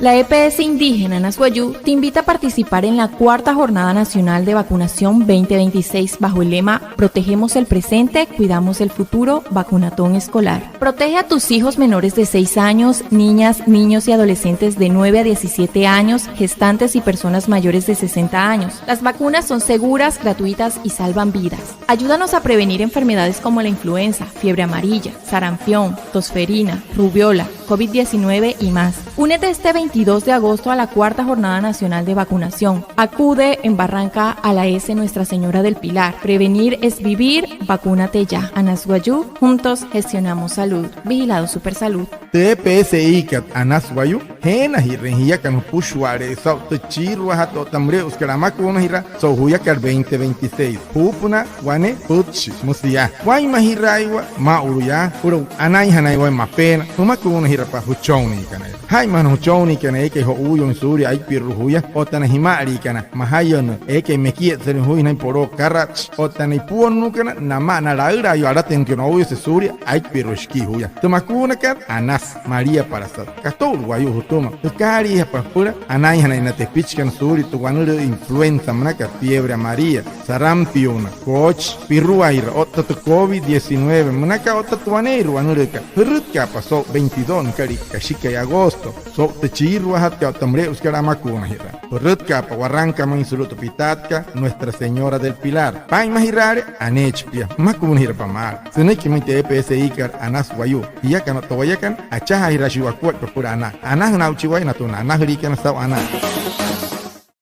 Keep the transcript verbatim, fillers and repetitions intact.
La E P S indígena Anas Wayuu te invita a participar en la cuarta Jornada Nacional de Vacunación veinte veintiséis bajo el lema "Protegemos el presente, cuidamos el futuro, vacunatón escolar". Protege a tus hijos menores de seis años, niñas, niños y adolescentes de nueve a diecisiete años, gestantes y personas mayores de sesenta años. Las vacunas son seguras, gratuitas y salvan vidas. Ayúdanos a prevenir enfermedades como la influenza, fiebre amarilla, sarampión, tosferina, rubéola, covid diecinueve y más. Únete este veintidós de agosto a la cuarta Jornada Nacional de Vacunación. Acude en Barranca a la E S Nuestra Señora del Pilar. Prevenir es vivir, vacúnate ya. Anas Wayuu, juntos gestionamos salud. Vigilado Supersalud. Tü E P S I kat Anas Wayuu, jeenajirüin jiakana jüpüshua'ale'e saa'u tü chiiruajat otta müle'usükat amakuunajiraa so'u juyakat veinte veintiséis. Juupünaa wane pütchi, müsü yaa: Waa'inmajiraaiwa maa'ulu yaa süpüla anainjanain waya mapeena jümakuunajirapa jüchonniikana. Jaa'inmaja na jüchonniikana eekai jo'uuyuuin suulia aipirua juya, otta na jima'aliikana majayünnüü eekai mekietsalüin juya sünain poloo karatshi, otta na ipuonnuukana namaa na laülaayuu alatüinakana ouyase suulia aipirua shikii juya. Tü makuunakat anasü, maliapalasat, kato'ulu wayuu jütüma. Jükaaliijapa süpüla anainjanain na tepichikana suulia tü wanülüü influenza münakat, fiebre amarilla, sarampiona, koochi, piruaira otta tü covid diecinueve münakat otta tü waneeirua wanülüükat. Jürütkaapa so'u veintidós nüka'lia kashikai agosto so'u tü chiiruajatkat otta müle'usükat amakuunajiraa. Jürütkaapa warangkamüin sulu'u tü pitaatkat Nuestra Señora del Pilar. Paa'inmajiraale, aneechi pia, jümakuunajirapa maalü. Sünüiki müin tü E P S I kat Anas Wayuu. Jiakana otta wayakana, achajaajiraashii wakuaippa süpüla anaa. Anajüna aa'uchii waya natüma na anajüliikana saa'u anaa.